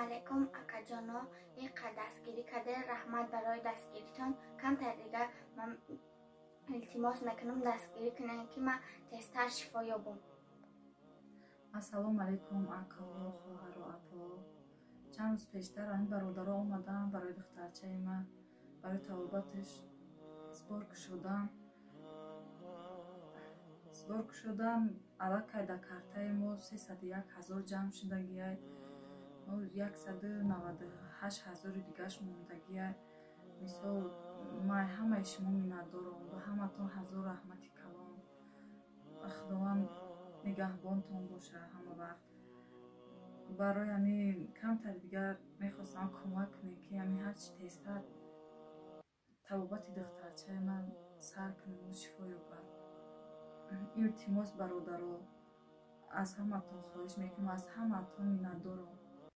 Алайкум, акаҷоно, иқа дастгирӣ карда, раҳмат барои дастгиритон. Камтар дига ман илтимос мекунам, дастгирӣ кунем, ки ман тезтар шифо ёбам. Ассалому алайкум, акаҳо, хоҳару апо. Чанд рӯз пештар ҳамин бародаро омаданд, барои духтарчаи ман, барои табобаташ сбор кушодам. Сбор кушодам, аллакай дар картаи мо 301 000 ҷамъ шудагиай, 198 000-и дигаш мондагиай. Мисол, ман ҳамаи шумо миннатдорам, ба ҳаматон ҳазор раҳмати калон. Худованд нигаҳбонтон боша ҳама вақт. Барои ҳамин камтар дигар мехостам кӯмак кунем, ки ҳамин ҳарчи тезтар табобати духтарчаи ман сар кунаму шифо ёбад. Илтимос, бародаро, аз ҳаматон хоҳиш мекунам, аз ҳаматон миннатдорам.